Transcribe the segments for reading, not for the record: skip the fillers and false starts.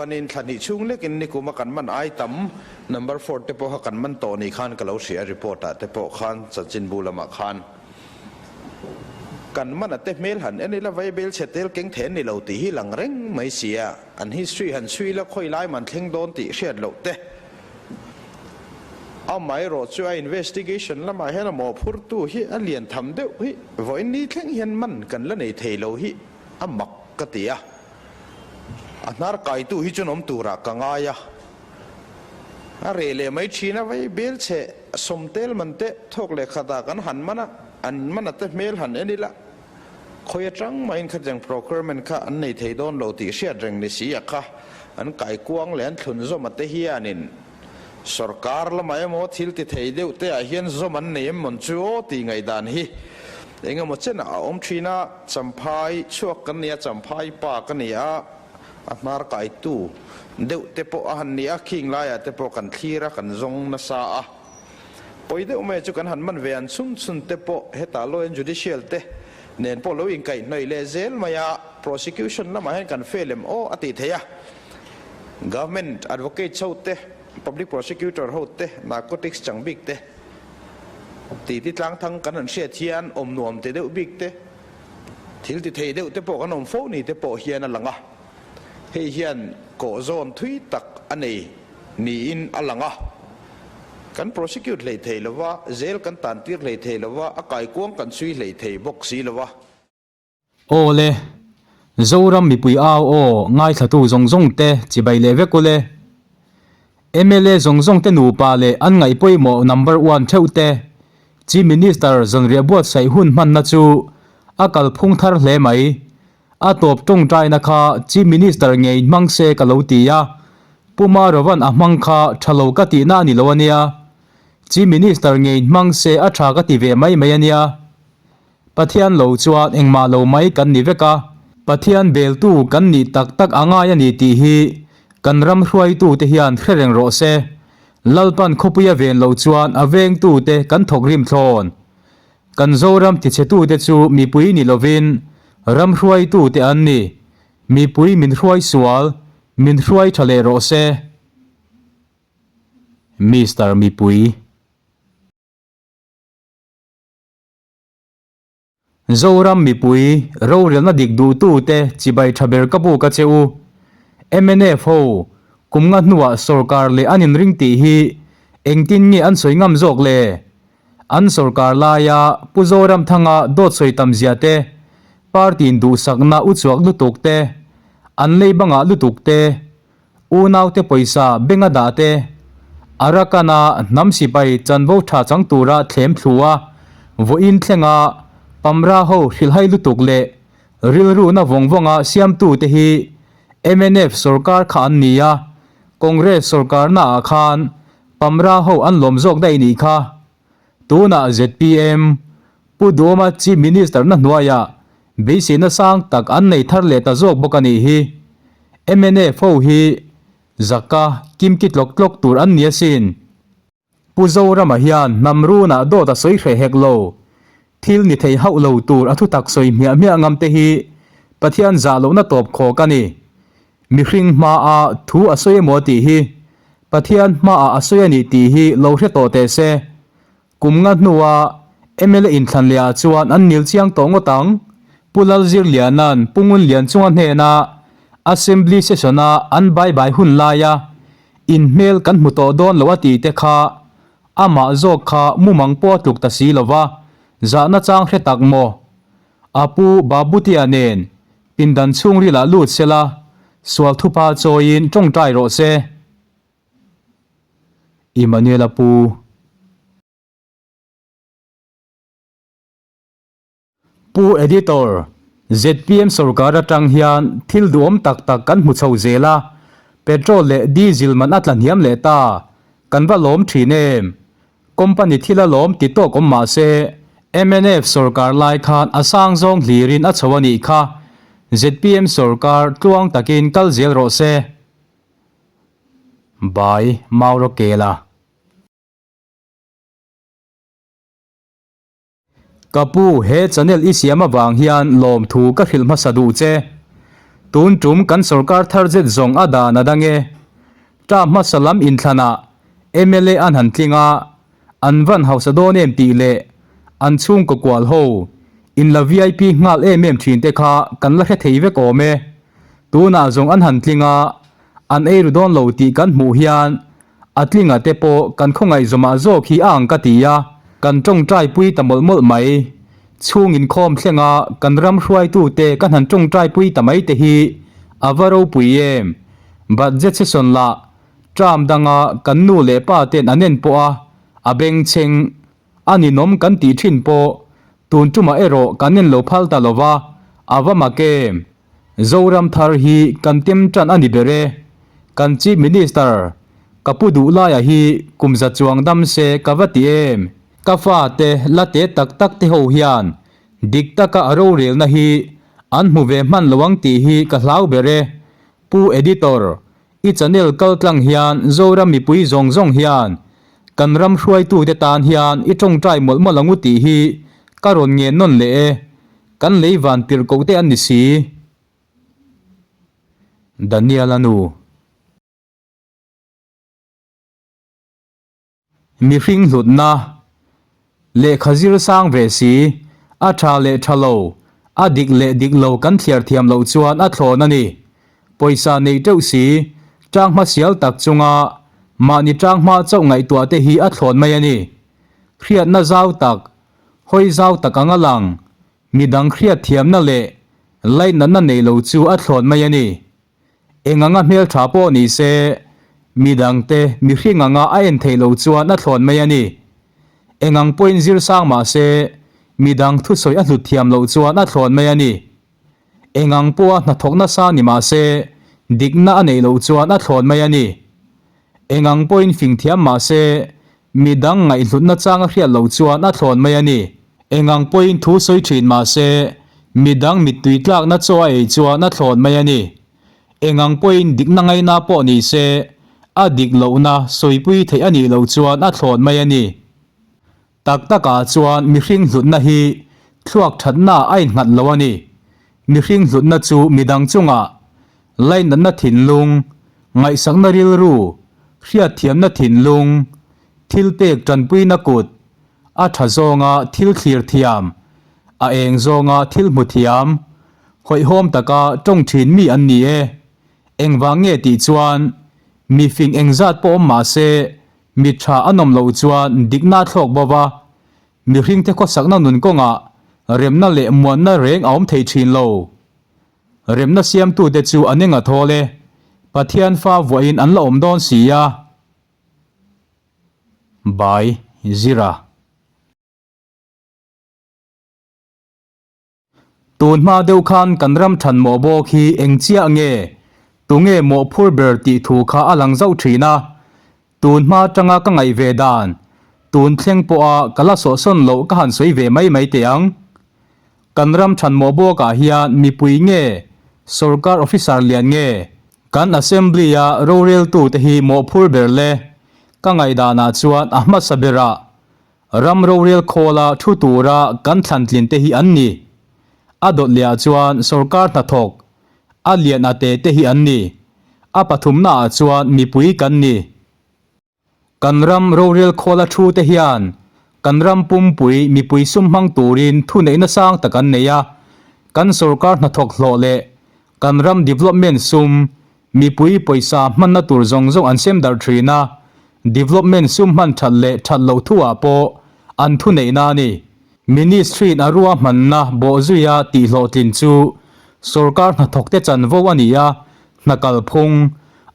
Chuanin thla hnih chhung lekin nikuma kan man ai tam number four te pawh kha kan man tawh ni khan ka lo hria report ah te pawh khan chanchinbu lamah khan kan man a te hmel han en ila vaibel chhe tel keng then ni lo tih hi lang reng mai si a, an history han chhui ila khawi lai man thleng dawn tih hriat loh te amaherawh chu a investigation lamah hian a mawhphurtu hi a lian tham deuh hi vawiin ni thleng hian man kan la nei thei lo hi a mak ka ti a. A hnar kaitu hi chuan awm turah ka ngai a, a reh leh mai thin a, vei bel chhe sawmtel man te thawk leh khatah kan han man a, an man a te hmel han en ila, khawi atang mahin khatiang procurement kha an nei thei dawn lo tih hriat reng ni si a kha, an kaikuang leh an thlun zawm a te hianin sorkar lamah emaw thil ti thei deuh te ah hian zawm an nei em mawn chu aw tih ngaihdan hi engemaw chenah a awm thin a, Champhai chhuak kan ni a, Champhai pa ka ni a, a hnar kaitu deuh te pawh a han ni a, khing laiah te pawh kan thlir a, kan zawng nasa a. Pawi deuh mai chu kan han man ve an chhun chhun te pawh hetah law and judicial te nen pawh lo inkaihhnawih leh zel mai a, prosecution lamah hian kan fail em aw a tih theih a. Government advocates ho te, public prosecutor ho te, narcotics chang bik te, titi tlang thang kan han hriat hian awm nuam ti deuh bik te, thil ti thei deuh te pawh kan awm fo ni te pawh hian a lang a. Hei hian kawh zawn thui tak a nei niin a lang a. Kan prosecute hlei thei lova, zel kan tan tir hlei thei lova, a kaikuang kan chhui hlei thei bawk si lova. Aw le, Zoram mipui au aw ngaithlatu zawng zawng te chibai leh vek ule. Mla zawng zawng te nupa leh an ngaih pawimawh number one theuh te Chief Minister zanriah buatsaih hun hmanna chu a kalphung thar hle mai. A tawp tawngtaina kha Chief Minister ngei hmang se ka lo ti a, Pu Marovan a hmang kha tha lo ka tihna a ni lo ania. Chief Minister ngei hmang se a tha ka ti ve mai mai ania. Pathian lo chuan engmah lo mai kan ni vek a, Pathian beltu kan nih tak tak a ngai a ni tih hi kan ram hruaitute hian hre reng rawh se. Lalpan khawpuia ven lo chuan a vengtute kan thawk rim thlawn. Kan Zoram tichhetute chu mipui ni lovin ram hruaitute an ni. Mipui min hruai sual, min hruai tha leh rawh se. Mister Mipui. Zoram mipui rorelna dik duhtute chibai tha ber ka buk a che u. Mnf ho kum nga hnuah sorkar leh an inring tih hi engtin nge an sawi ngam zawk le? An sorkar laia Pu Zoramthanga dawt sawi tam zia te, party in duhsakna u chuak lutuk te, an lei bangah lutuk te, Unaute pawisa benga dah te, Arakan-a hnam sipai chanvo tha chang tura thlem thlu a, vawiin thlenga Pamra ho hrilhai lutuk leh rilruna vawng vawnga siamtute hi mnf sorkar kha an ni a, Congress sorkarnaah khan Pamra ho an lawm zawk daih nih kha. Tunah zpm Pu Duhoma Chief Minister na hnuaiah beiseina sang tak an nei thar leh ta zawk bawk a nih hi. Mnf ho hi zaka kimki tlawk tlawk tur an ni asin. Pu Zorama hian hnam runah dawt a sawi hreh hek lo. Thil ni thei hauh lo tur a thutak sawi hmiah hmiah ngam te hi Pathian zah lohna tawp khawk a ni. Mihring hmaah thu a sawi emaw tih hi Pathian hmaah a sawi a ni tih hi lo hre tawh teh se. Kum nga hnua mla inthlan leh ah chuan an nil chiang tawh ngawt ang. Pu Lalzirliana'n Pu Ngunlianchunga hnena Assembly session-a an bai bai hun laia inhmel kan hmu tawh dawn lo a tih te kha amah zawk kha mumang pawh a tluk ta si lo va, zahna chang hre tak maw? A pu Babutea nen Pindan chhungrilah lut sela, sual thupa chawiin tawngtai rawh se. Immanuela pu. Pu Editor, zpm sorkar atang hian thil duhawm tak tak kan hmu chho zel a, petrol leh diesel man a tla hniam leh ta, kan va lawm thin em? Company thil a lawm ti tawk awm mah se, mnf sorkar lai khan a sang zawng hlirin a chho a nih kha. Zpm sorkar tluang takin kal zel rawh se. By Mauro Kela. Ka pu, he channel i siam avang hian lawmthu ka hrilh hmasa duh che. Tun tum kan sorkar thar zet zawng a dan a dang e. Term hmasa lam inthlanah mla an han tling a, an van hausa dawn em tih leh an chhungkaw kual ho inla vip nghal em em thin te kha kan la hre thei vek awm e. Tunah zawng an han tling a, an ei ru dawn lo tih kan hmuh hian a tlinga te pawh kan khawngaih zawmah zawk hi a ang ka ti a, kan tawngtai pui ta mawlh mawlh mai. Chhung inkhawm thlenga kan ram hruaitute kan han tawngtai pui ta mai te hi a va ropui em? Budget session lah term danga kan nu leh pa ten an en pawh a, a bengchheng a ninawm kan tih thin pawh tun tumah erawh kan en lo phal ta lo va, a va mak em? Zoram thar hi kan tem tan a ni ber e. Kan Chief Minister ka pu duh laia hi kum za chuang dam se ka va ti em? Ka fate la te tak tak te ho hian dik taka a rorelna hi an hmu ve hman lo ang tih hi ka hlau ber e. Pu Editor, i channel kal tlang hian Zoram mipui zawng zawng hian kan ram hruaitute tan hian i tawngtai mawlh mawlh ang u tih hi ka rawn ngen nawn leh e. Kan lei van tirh koh te an ni si. Daniel-a nu. Mihring hlutna, lehkha zir sang ve si, a tha leh tha lo, a dik leh dik lo kan thliar thiam loh chuan a thlawn a ni. Pawisa neih teuh si, tang hma sial tak chunga mahni tang hma chauh ngaihtuah te hi a thlawn mai a ni. Hriatna zau tak, hawi zau tak anga lang, midang hriat thiamna leh lainatna nei lo chu a thlawn mai a ni. Eng anga hmeltha pawh ni se, midangte mihring anga a en theih loh chuan a thlawn mai a ni. Eng ang pawhin zir sang mah se, midang thusawi a hlut thiam loh chuan a thlawn mai a ni. Eng ang pawha hnathawk nasa ni mah se, dikna a neih loh chuan a thlawn mai a ni. Eng ang pawhin fing thiam mah se, midang ngaihhlutna chang a hriat loh chuan a thlawn mai a ni. Eng ang pawhin thu sawi thin mah se, midang mittui tlakna chaw a ei chuan a thlawn mai a ni. Eng ang pawhin dikna ngaina pawh ni se, a dik lohna sawipui theih a nih loh chuan a thlawn mai a ni. Tak takah chuan mihring hlutna hi thluak thatna a innghat lo a ni. Mihring hlutna chu midang chungah lainatna thinlung, ngaihsakna rilru, hriatthiamna thinlung, thilpek tanpuina kut, a tha zawnga thil thlir thiam, a eng zawnga thil hmu thiam, hawihhawm taka tawng thin mi an ni e. Engvang nge tih chuan mifing engzat pawh awm mah se Mi tha a nawm loh chuan dikna a thlawk bo va, mihringte khawsakna nun kawngah remna leh muanna reng a awm thei thin lo. Remna siamtute chu an enga thawl e, Pathian fa vuahin an la awm dawn si a. By Zira. Tun hma deuh khan kan ram than mawh bawk hi eng chiah nge, tunge mawh phur ber tih thu kha a lang zauh thin a. Tun hma atanga ka ngaih ve dan, tun thleng pawha ka la sawhsawn loh ka han sawi ve mai mai teh ang. Kan ram than mawh bawkah hian mipui nge, sorkar officer lian nge, kan assembly-a roreltute hi mawhphur ber le, ka ngaihdanah chuan a hmasa berah Ram rorel khawla thu tura kan thlantlin te hi an ni. A dawt lehah chuan sorkar hnathawk, a lian a te te hi an ni. A pathumnaah chuan mipui kan ni. Kan ram rorel khawla thu te hian kan ram pumpui mipui sum hmang turin thuneihna sang tak an nei a. Kan sorkar hnathawk hlawh leh kan ram development sum Mipui pawisa hmanna tur zawng zawng an sem darh thin a, development sum hman that leh that loh thuah pawh an thuneihna a ni. Ministry-in a ruahmanna bawhzuia tihhlawhtlin chu sorkar hnathawkte chanvo a ni a, hna kalphung,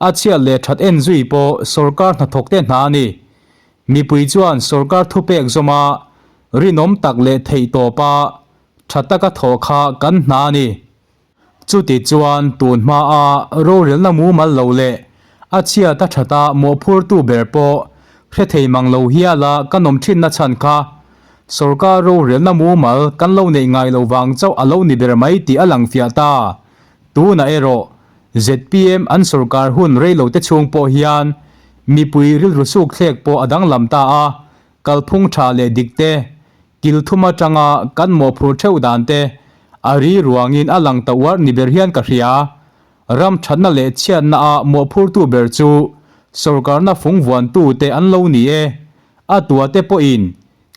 a chhiat leh that en zui pawh sorkar hnathawkte hna a ni. Mipui chuan sorkar thupek zawma rinawm tak leh theihtawpa tha taka thawh kha kan hna a ni. Chuti chuan tun hmaa rorelna mumal lo leh a chhiat a thata mawhphurtu ber pawh hre thei mang lo hiala ka nawm thinna chhan kha sorkar rorelna mumal kan lo neih ngai lo vang chauh a lo ni ber mai tih a lang fiah ta. Tunah erawh zpm an sorkar hun rei lo te chhung pawh hian mipui rilru suk thlek pawh a danglam ta a, kalphung tha leh dik te, Kil thum atanga kan mawhphur theuh dan te a ri ruangin a lang ta uar ni ber hian ka hria. Ram thatna leh chhiatna ah mawhphurtu ber chu sorkarna fung vuantute an lo ni e. A tuate pawhin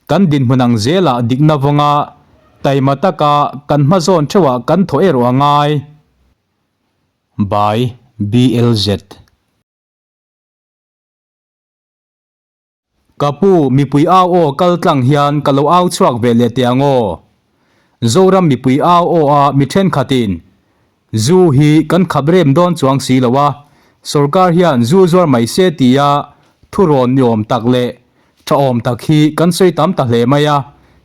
kan dinhmun ang zelah dikna vawnga taima taka kan hmazawn theuhah kan thaw erawh a ngai. By BLZ. Ka pu, mipui au aw kal tlang hian ka lo au chhuak ve leh teh ang aw. Zoram mipui au aw a mi thenkhatin zu hi kan khap rem dawn chuang si lo a, sorkar hian zu zuar mai se tia thurawn ni awm tak leh tha awm tak hi kan sawi tam ta hle mai a,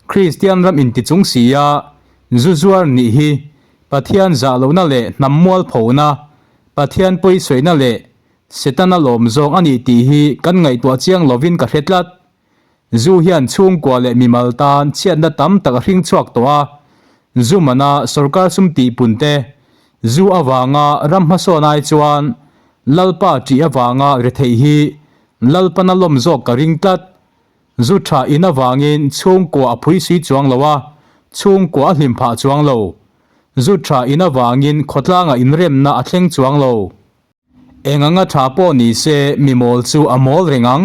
Kristian ram inti chung si a zu zuar nih hi Pathian zah lohna leh hnam mualphona, Pathian pawisawiina leh Setana lawm zawng a nih tih hi kan ngaihtuah chiang lovin ka hre tlat. Zu hian chhungkua leh mimal tan chhiatna tam tak a hring chhuak tawh a. Zu mana sorkar sum tihpun te, zu avanga ram hmasawn ai chuan Lalpa ṭih avanga retheih hi Lalpana lawm zawk ka ring tlat. Zu ṭha in avangin chhungkua a phui si chuang lo a, chhungkua a hlim phah chuang lo. Zu ṭha in avangin khawtlanga inremna a thleng chuang lo. Eng anga tha pawh ni se mi mawl chu a mawl reng ang.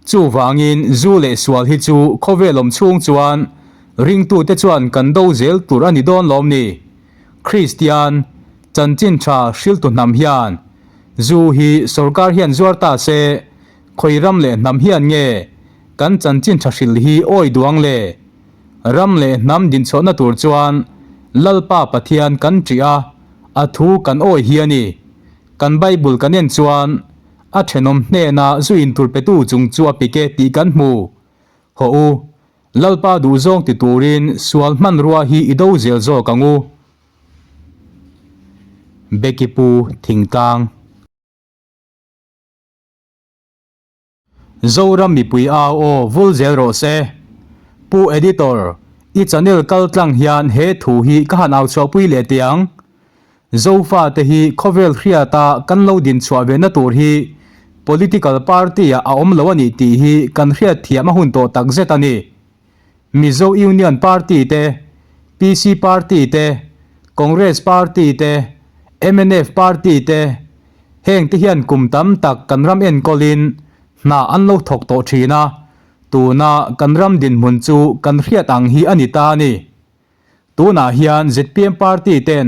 Chuvangin zu leh sual hi chu khawvel awm chhung chuan ringtute chuan kan do zel tur a ni dawn lawm ni? Kristian, chanchin tha hriltu hnam hian zu hi sorkar hian zuar ta se khawi ram leh hnam hian nge kan chanchin tha hril hi awi duang le? Ram leh hnam dinchhuahna tur chuan Lalpa Pathian kan ṭih a, A thu kan awi hi a ni. Kan Bible kan en chuan a thenawm hnena zu intur petu chung chu a pik e tih kan hmu. Hawh u, Lalpa duhzawng ti turin sual hmanrua hi i do zel zawk ang u. Becky Pu Thingtlang. Zoram mipui au aw vul zel rawh se. Pu Editor, i channel kal tlang hian he thu hi ka han au chhuahpui leh teh ang. Zofa te hi khawvel hriata kan lo din chhuah ve na tur hi political party ah a awm lo a nih tih hi kan hriat thiam a hun tawh tak zet a ni. Mizo Union Party te, PC Party te, Congress Party te, mnf Party te, Heng te hian kum tam tak kan ram enkawlin hna an lo thawk tawh thin a, tuna kan ram dinhmun chu kan hriat ang hi a ni ta a ni. Tunah hian zpm party ten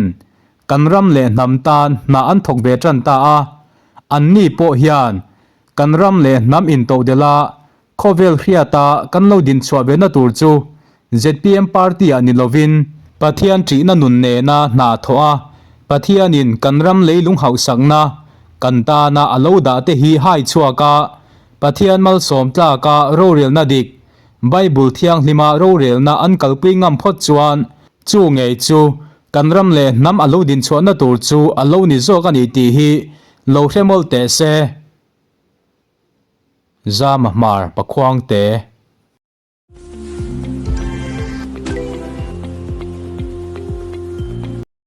kan ram leh hnam tan hna an thawk ve tan ta a, anni pawh hian kan ram leh hnam intodelh a Khawvel hriata kan lo dinchhuah ve na tur chu zpm party ah ni lovin Pathian ṭihna nun nena hna thawh a, Pathianin kan ram leilung hauhsakna kan tana a lo dah te hi hai chhuak a, Pathian malsawm tlaka rorelna dik, Bible thianghlima rorelna an kalpui ngam phawt chuan chu ngei chu kan ram leh hnam a lo dinchhuahna tur chu a lo ni zawk a ni tih hi lo hre mawlh teh se. Zama Hmar Pakhuangte.